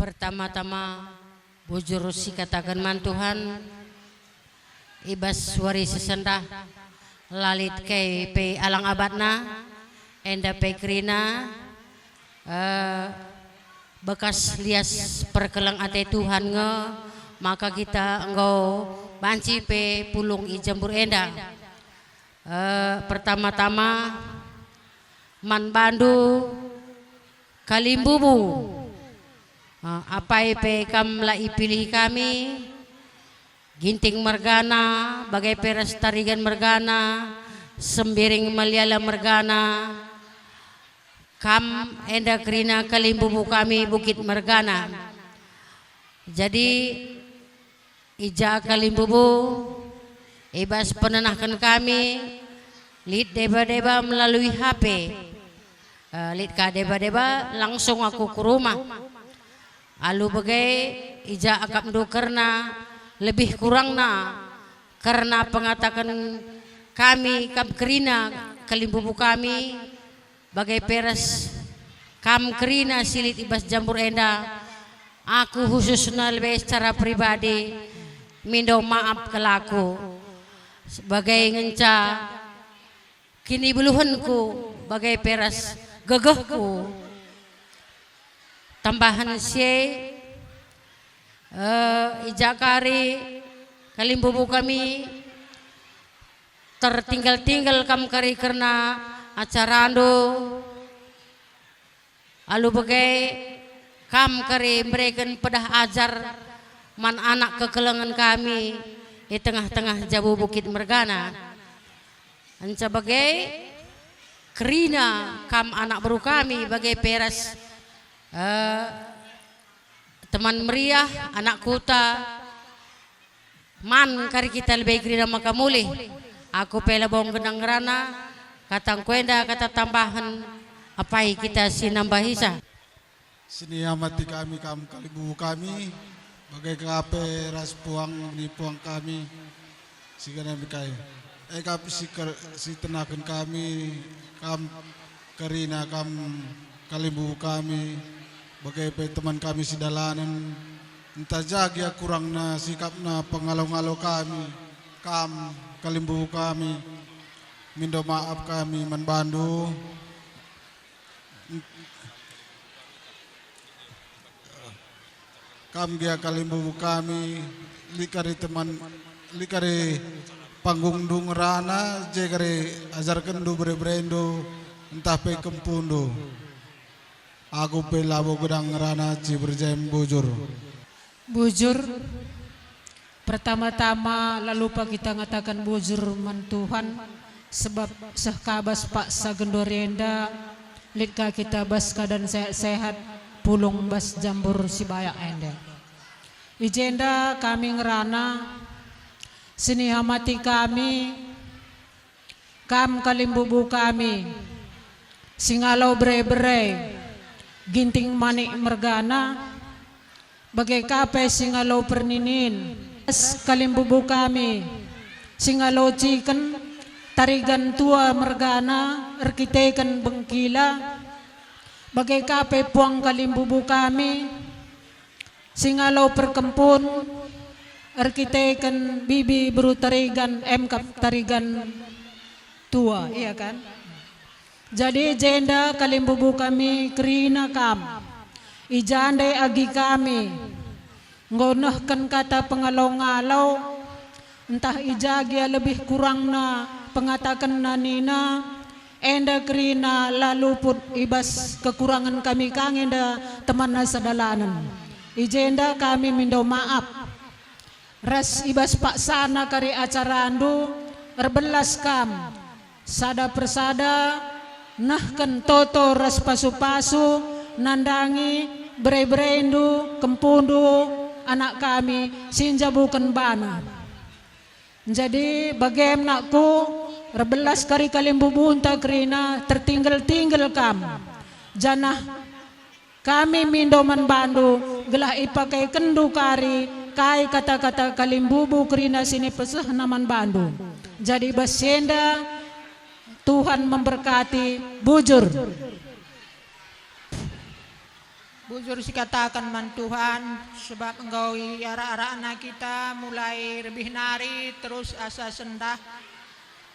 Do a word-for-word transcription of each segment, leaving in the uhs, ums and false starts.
Pertama-tama, bujur sikataken man Tuhan, i bas wari si sendah, la lit kai pe alang abatna, enda pe kerina, eh, bekas lias perkeleng ate Tuhan nge, maka kita enggo banci pe pulung i Jambur enda. Eh, pertama-tama, man bandu kalimbubu. Eh, apai pe kam la ipilih kami, Ginting mergana, bage pe ras Tarigan mergana, Sembiring Maliala mergana, kam enda kerina kalimbubu kami Bukit mergana. Jadi, i ja kalimbubu, i bas penenahken kami, lit deba-deba melalui H P. Eh, lit ka deba-deba, langsung aku ku rumah. Alu bage, i ja akapndu kerna, lebih kurangna, kerna pengataken kami kam kerina kalimbubu kami, bage pe ras kam kerina si lit i bas Jambur enda, aku khususna lebe secara pribadi mindo maap kal aku, bage ngenca kinibeluhenku, bage pe ras gegehku. Tambahen si e, eh, i ja kari kalimbubu kami, tertinggal-tinggal kam kari kerna acarandu, alu bage kam kari mereken pedah ajar man anak kekelengen kami i tengah-tengah jabu Bukit mergana. Enca bage kerina kam anak beru kami bage pe ras, eh, teman meriah, anak kuta, man kari kita lebe kerina maka mulih. Aku pe labo nggenang ngerana, katangku enda kata tambahen, apai kita si nambahisa. Siniamati kami kam kalimbubu kami, bage ka pe ras puang ni puang kami, si kena kai. E kap si ker-, si tenaken kami, kam kerina kam kalimbubu kami, bage pe teman kami si dalanen, ntah ja gia kurangna sikapna pengalo-ngalo kami, kam kalimbubu kami, mindo maap kami man bandu. Kam gia kalimbubu kami, lit kari teman, lit kari panggungndu ngerana, je kari ajarkenndu bere-berendu, ntah pe kempundu. Aku pe labo gedang ngerana, ciberjem bujur. Bujur. Pertama-tama, la lupa kita ngataken bujur man Tuhan, sebab seh ka bas paksa genduari enda, lit ka kita bas keadaan sehat-sehat, pulung bas Jambur si bayak enda. I jenda kami ngerana, siniamati kami, kam kalimbubu kami, si ngalo bere-bere, Ginting Manik mergana, bage ka pe si ngalo perninin, ras kalimbubu kami, si ngalo ciken, Tarigan Tua mergana, erkiteken bengkila, bage ka pe puang kalimbubu kami, si ngalo perkempun, erkiteken bibi beru Tarigan, emkap Tarigan Tua, iya kan? Jadi jenda kalimbubu kami kerina kam. I ja ndai agi kami enggo nehken kata pengalo-ngalo, ntah i ja gia lebih kurangna pengatakenna nina, enda kerina la luput i bas kekurangen kami ka nge enda temanna sedalanen. I jenda kami mindo maap. Ras i bas paksana kari acarandu, erbelas kam, sada persada, nehken toto ras pasu-pasu, nandangi bere-berendu, kempundu, anak kami, si njabuken bana. Jadi, bagem nakku, erbelas kari kalimbubunta kerina tertinggel-tinggel kam, janah kami mindo man bandu, gelah ipakaikenndu kari kai kata-kata kalimbubu kerina si nipesehna man bandu. Jadi bas si enda Tuhan memberkati bujur. Bujur sikataken man Tuhan, sebab enggo iarak-arakna kita mulai rebih nari terus asa sendah,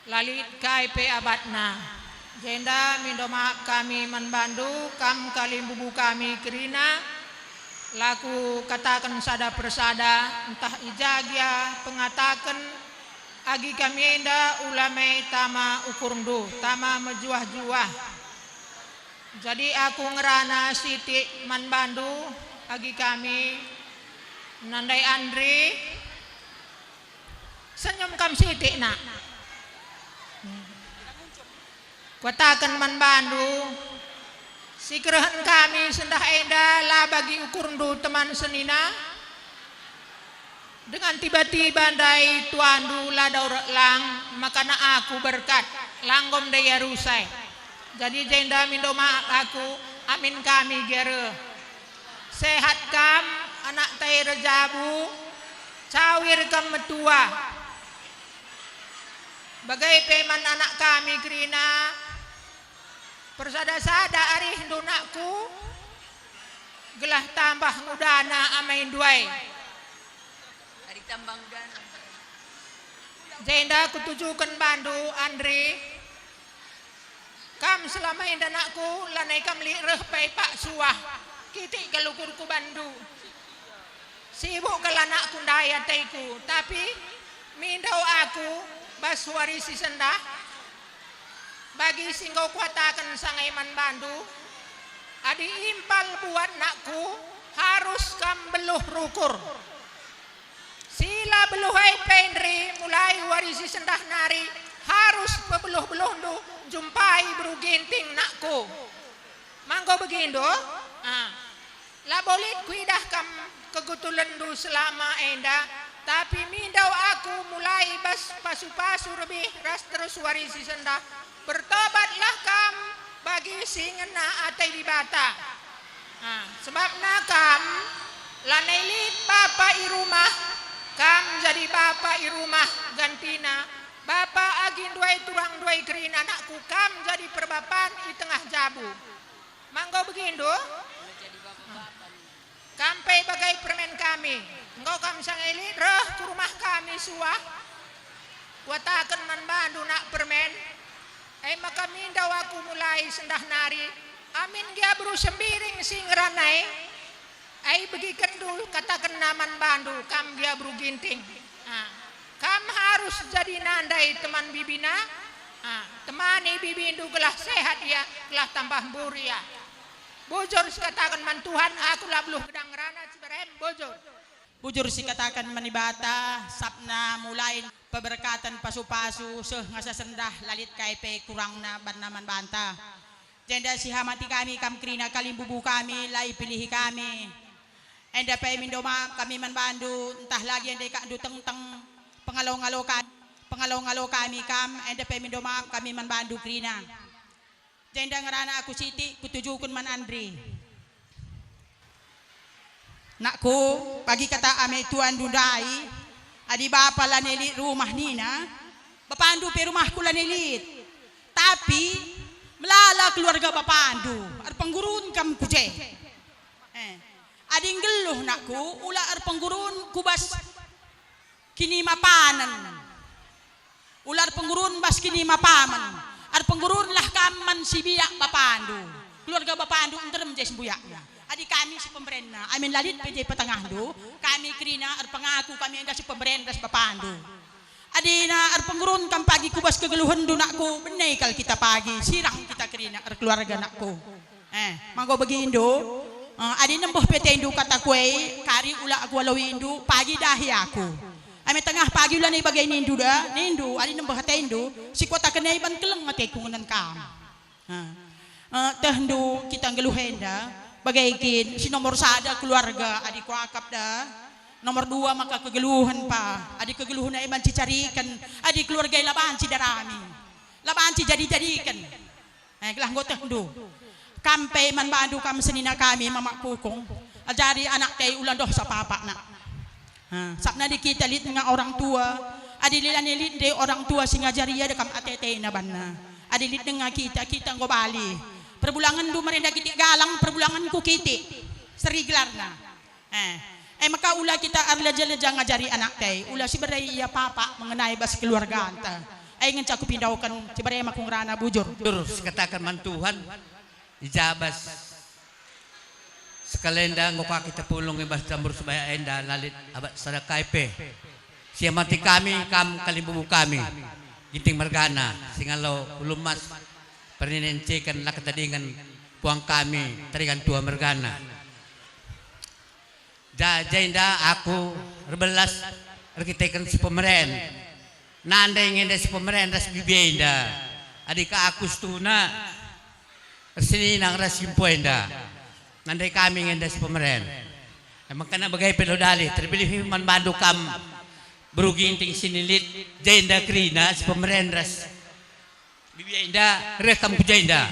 la lit kai pe abatna. Jenda mindo maap kami man bandu, kam kalimbubu kami kerina, la kukataken sada persada, ntah i ja gia pengataken, agi kami enda ula me tama ukurndu, tama mejuah-juah. Jadi aku ngerana sitik man bandu, agi kami nandai Andri. Senyum kam sitik, Nak. Kuataken man bandu, si kerehen kami sendah enda la bagi ukurndu teman senina. Dengan tiba-tiba ndai tuandu la daur lang, makana aku berkat, la enggo ndai ia rusai. Jadi jenda mindo maap aku, amin kami gia reh. Sehat kam, anak tai rejabu, cawir kam metua. Bage pe man anak kami kerina, persada-sada arihndu nakku, gelah tambah ngudana amaindu ai. Ari tambang gana. Jenda kutujuken bandu, Andri. Kam selama enda nakku, lanai kam lit reh pe pak suah. Kitik kal ukurku bandu. Sibuk kal anakku ndai ateku, tapi mindo aku bas wari si sendah. Bagi si enggo kuataken sangai man bandu, adi impal buat nakku, harus kam beluh rukur. Si la beluh ai pe ndai mulai wari si sendah nari harus pebeluh-beluhndu njumpai beru Ginting nakku. Manggo begindu? Ah. Labo lit kuidah kam kegutulenndu selama enda, tapi mindo aku mulai bas pasu-pasu rebih ras terus wari si sendah, bertobatlah kam bagi si ngena ate Dibata. Ah, sebabna kam lanai lit bapa i rumah, kam jadi bapa i rumah gantina. Bapa agi nduai turang nduai kerina anakku, kam jadi perbapan i tengah jabu. Manggo begindu? Kam pe bagai permen kami. Enggo kam sangai lit reh ku rumah kami suah. Kuataken man bandu nak permen, e maka mindo aku mulai sendah nari, amin gia beru Sembiring si ngerana e. Ai begikenndu katakenna man bandu, kam gia beru Ginting. Ah, kam harus jadi nandai teman bibina. Ah, temani bibindu gelah sehat ia, gelah tambah mbur ia. Bujur sikataken man Tuhan, aku la beluh gedang ngerana Ciberem, bujur. Bujur sikataken man Dibata, sabna mulai peberkaten pasu-pasu seh ngasa sendah, la lit kai pe kurangna banna man banta. Jenda sihamati kami kam kerina kalimbubu kami, la ipilihi kami. Enda pe mindo maap kami man bandu, ntah lagi enda ikakndu tengteng pengalo-ngalo kami, pengalo-ngalo kami kam, enda pe mindo maap kami man bandu kerina. Jenda ngerana aku sitik kutujuken man Andri. Nakku, bagi kata ame tuandu ndai, adi bapa lanai lit rumah nina, bapandu pe rumahku lanai lit. Tapi melala keluarga bapandu, erpenggurun kam ku je. Eh, adi nggeluh nakku, ula erpenggurun ku bas kinimapanen. Ula erpenggurun bas kinimapamen. Erpenggurunlah kam man si biak bapandu. Keluarga bapandu nterem je sembuyakna. Adi kami si pemberenna, amin la lit pe je petengahndu, kami kerina erpengaku kami enda si pemberen ras bapandu. Adina erpenggurun kam pagi ku bas kegeluhenndu nakku, bene kal kita pagi, sirang kita kerina erkeluarga nakku. Eh, manggo begindu, eh, adi nembeh pe atendu kataku e, kari ula aku alowindu, pagi dahi aku. Ame tengah pagi ula nai bage nindu da, nindu, adi nembeh atendu, si kuataken e ban keleng ateku ngenen kam. Eh, eh, tehndu kita nggeluh enda, bage kin, si nomor sada keluarga, adi kuakap da, nomor dua maka kegeluhen pa, adi kegeluhen e banci cariken, adi keluarga e la banci darami, la banci jadi-jadiken. Eh, gelah enggo tehndu. Kam pe man bandu kam senina kami, Mamak Kukung. Ajari anak kai ula ndoh sapapakna. Ha, sabna di kita lit denga orang tua. Adi lilani lit nde orang tua si ngajari, ia dekam ate-atena banna. Adi lit denga kita, kita enggo bali. Perbulangenndu merenda kitik galang, perbulangenku kitik. Seri gelarna. Eh, e maka ula kita erleja-leja ngajari anakta e, ula siberai ia papa mengenai bas keluarganta. E ngenca kupindoken, siberai maka ngerana bujur. Bujur, sikataken man Tuhan, i ja bas sekalenda enggo ka kita pulung i bas jambur sebaya enda, la lit abat sada kai pe. Siamati kami, kam kalimbubu kami, Ginting mergana, Singalo Ulu Emas, perninen ciken la ketadingen puang kami, Tarigan Tua mergana. Ja-, jenda aku erbelas erkiteken si pemeren. Nande nge enda si pemeren ras bibi enda. Adi ka aku situhuna ersininang ras si empu enda. Nande kami nge enda si pemeren. E maka bage pe lo dalih, terpilih man bandu kam beru Ginting si nilit, jenda kerina si pemeren ras bibi enda, reh kam ku jenda.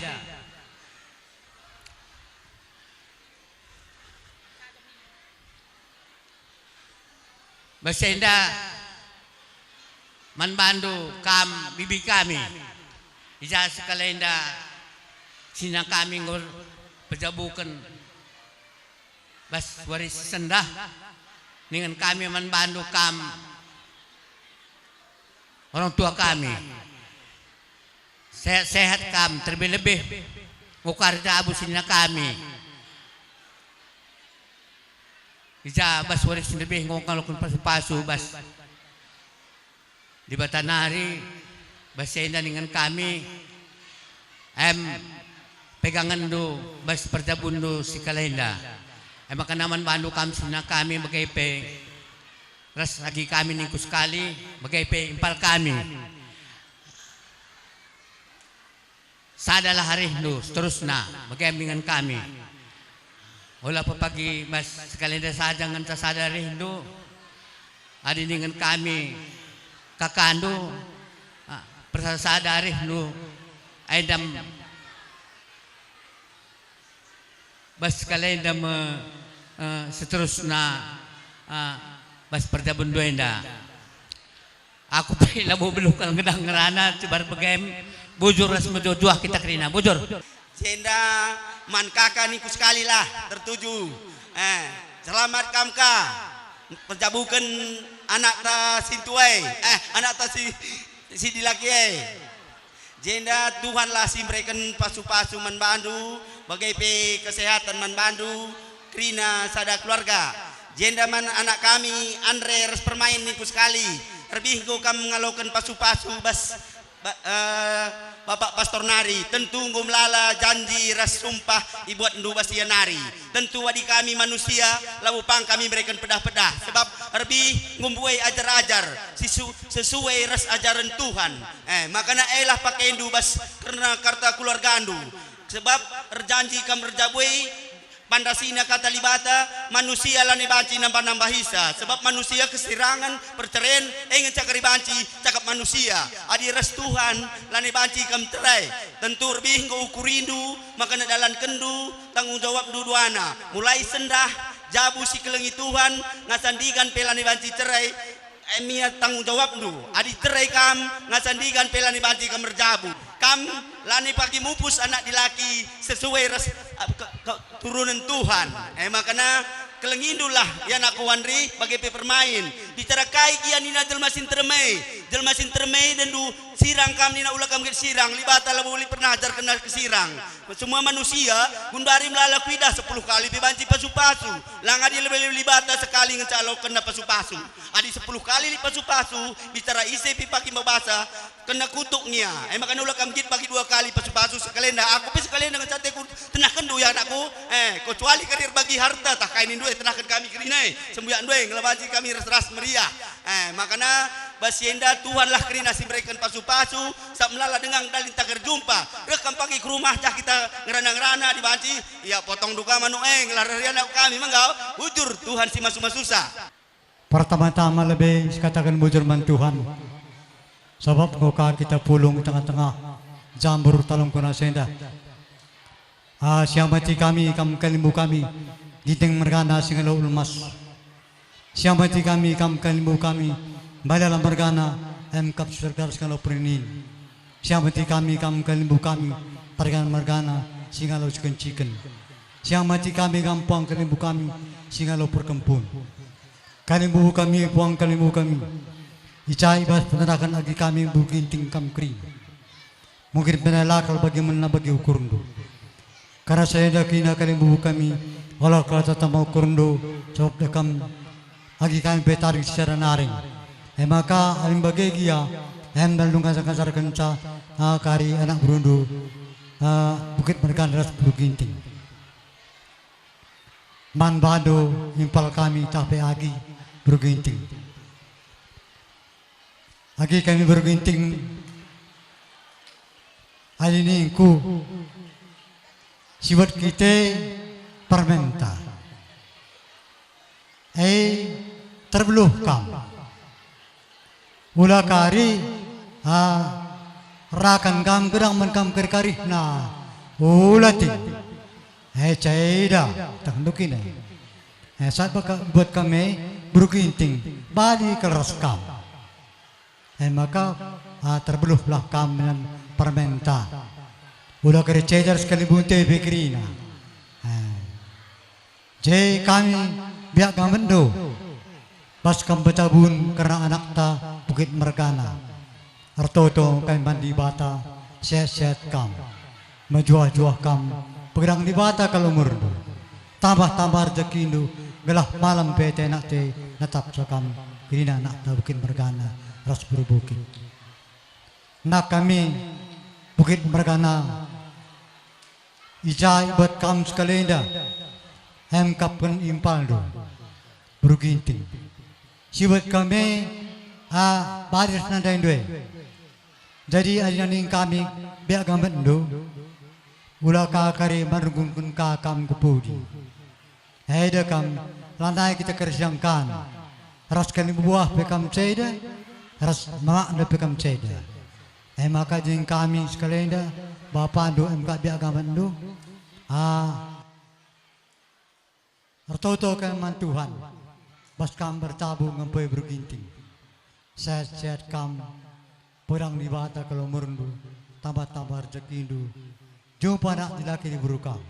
Bas enda man bandu kam bibi kami, i ja sekalenda sina kami enggo pejabuken bas wari si sendah, ningen kami man bandu kam orang tua kami. Sehat-sehat kam, terlebih-lebih ngukari tabu sina kami. I ja bas wari si ndebih enggo ngaloken pasu-pasu bas Dibata nari, bas enda ningen kami, em, pegangenndu bas perjabunndu si kalenda. E maka man bandu kam sina kami bage pe ras agi kami ningku sekali, bage pe impal kami. Sadalah arihndu seterusna, bage ningen kami. Ola pepagi bas sekalenda saja ngenca sada arihndu. Adi ningen kami kakandu, ah, persada-sada arihndu, enda bas sekalenda me, eh, seterusna, eh, bas perjabunndu enda. Aku pe labo beluh kal ngedah ngerana, cubar begem, bujur ras mejuah-juah kita kerina, bujur. Jenda man kaka ningku sekalilah tertuju. Eh, selamat kam ka, perjabuken anakta si ntua e, eh, anakta si, si dilaki e. Jenda Tuhanlah si mereken pasu-pasu man bandu, bage pe kesehatan man bandu, kerina sada keluarga. Jenda man anak kami, Andre ras Permain ningku sekali. Erbih enggo kam ngaloken pasu-pasu bas, ba-, eh, Bapak Pastor nari, tentu enggo melala janji ras sumpah ibuatndu bas ia nari. Tentu adi kami manusia, labo pang kami mereken pedah-pedah, sebab erbih enggo mbuai ajar-ajar si su-, sesuai ras ajaren Tuhan. Eh, makana elah pakendu bas kerna karta keluargandu, sebab erjanji kam erjabu e, pandasina kata Dibata, manusia lanai banci nambah-nambahisa, sebab manusia kesirangen, perceren, e ngenca kari banci cakap manusia. Adi ras Tuhan, lanai banci kam cerai. Tentu erbih enggo ukurindu, makana dalankenndu tanggung jawabndu duana, mulai sendah, jabu si kelengi Tuhan, ngasan digan pe lanai banci cerai, em ia tanggung jawabndu. Adi cerai kam, ngasan digan pe lanai banci kam erjabu. Kam lanai pagi mupus anak dilaki sesuai ras, eh, ke-, keturunen Tuhan. E makana kelengindulah, ia anakku Andri, bage pe Permain. Bicara kai gia nina jelma si nterem e? Jelma si nterem e dendu sirang kam nina ula kam get sirang, Dibata labo lit pernah ajarkenna kesirang. Semua manusia, gundari melala kuidah sepuluh kali pe banci pasu-pasu. Lang adi lebe-lebe Dibata sekali ngenca alokenna pasu-pasu. Adi sepuluh kali lit pasu-pasu, bicara ise pe pagi mabasa, kena kutuk nge ia. E maka ula kam git pagi dua kali pasu-pasu sekalenda. Aku pe sekalenda ngenca ateku tenahkenndu ia anakku. Eh, kecuali kari erbagi harta, tah kai nindu e tenahken kami kerina e. Sembuyak ndu e, ngelabanci kami ras-ras meriah. Eh, makana bas si enda Tuhanlah kerina si mereken pasu-pasu, sab melala denga dalin tak erjumpa. Reh kam pagi ku rumah jah kita ngerana-ngerana dibanci, ia potong duka manuk e, ngelah reh anak kami menggau, bujur Tuhan si masu-masusa. Pertama-tama lebe sikataken bujur man Tuhan, sabap enggo ka kita pulung tengah-tengah jambur talung kona senda. Ah, siamati kami kam kalimbubu kami, Ginting mergana Singalo Ulu Emas. Siamati kami kam kalimbubu kami, Balala mergana, em kap sergar Singalo Perinin. Siamati kami kam kalimbubu kami, Tarigan mergana, Singalo Ciken-ciken. Si amati kami kam puang kalimbubu kami si ngalo perkempun. Kalimbubu kami puang kalimbubu kami. Icai bas penerakan agi kami beru Ginting kam kerina. Mungkin pe la kal bagi mena bagi ukurndu. Karna si enda kerina kalimbubu kami, ola kal tatama ukurndu, sabap dekam agi kami pe taring si sada naring. E maka alim bage gia, em dalu ngajar-ngajarkenca, ah, kari anak berundu, ah, Bukit Mergana ras Beru Ginting. Man bandu impal kami tah pe agi Beru Ginting. Agi kami Beru Ginting, adi ningku, siwet kite permenta. E, terbeluh kam. Ula kari, ah, rakan kam gedang man kam kari-karihna. Ula ting. E, ceda, tah ndukin e. E, saat baka-, buat kami Beru Ginting, bali kal ras kam. E maka, ah, terbeluhlah kam man permenta. Ula kari ceda ras kalimbubu nte pe kerina. E. Je kami biak gametndu, bas kam petabun kerna anakta Bukit Mergana. Ertoto kami man Dibata, sehat-sehat kam, mejuah-juah kam, pegedang Dibata kal umurndu, tambah-tambah rejekindu, gelah malem pe tenakte natapsa kam, kerina anakta Bukit Mergana ras Beru Bukit. Nak kami Bukit Mergana, i ja ibuat kam sekalenda, em kap kin impalndu, Beru Ginting. Sibuat kami, ah, bali ras nandaindu e. Jadi adi nina kami biak gametndu, ula ka kari merunggunken ka kam ku pudi. Eda kam, lanai kita kersiangkan, ras kami buah pe kam ceda, ras mamakna pe kam ceda. E maka adi nina kami sekalenda, bapandu em kap biak gametndu, ah, ertoto kam man Tuhan, bas kam ertabu ngempoi Beru Ginting. Sehat-sehat kam, pegedang Dibata kal umurndu, tambah-tambah rejekindu, jumpa anak dilaki diberu kam.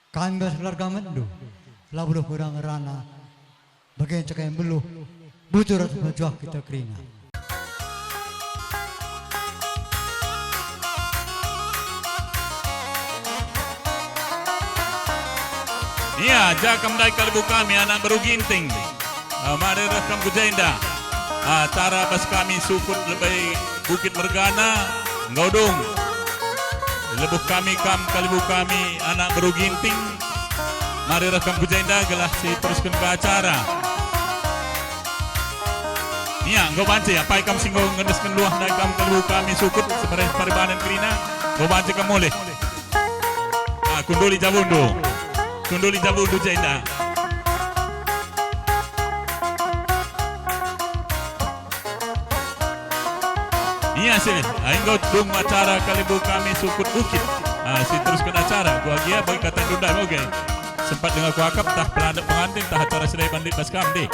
Kami bas keluarga metndu, labo doh kurang rana, bage ncekai meluh, bujur ras mejuah kita kerina. Ia, ja kam ndai kalimbubu kami, anak Beru Ginting. Ah, mari reh kam ku jenda. Ah, acara bas kami sukut lebe Bukit Mergana, enggo dung. Lebuh kami kam, kalimbubu kami, anak Beru Ginting. Mari reh kam ku jenda gelah siterusken ka acara. Ia, enggo banci, apai kam si enggo ngendesken luah ndai kam kalimbubu kami sukut, separe-separe banen kerina, enggo banci kam mulih. Ah, kunduli jabundu. Kunduli jabundu jenda. Ia sih, enggo dung acara kalimbubu kami sukut bukit. Ah, siterusken acara, gua gia bagi kata ndai oge. Sempat denga kuakap, tah pelandek pengantin, tah acara si deban lit bas kam, deh.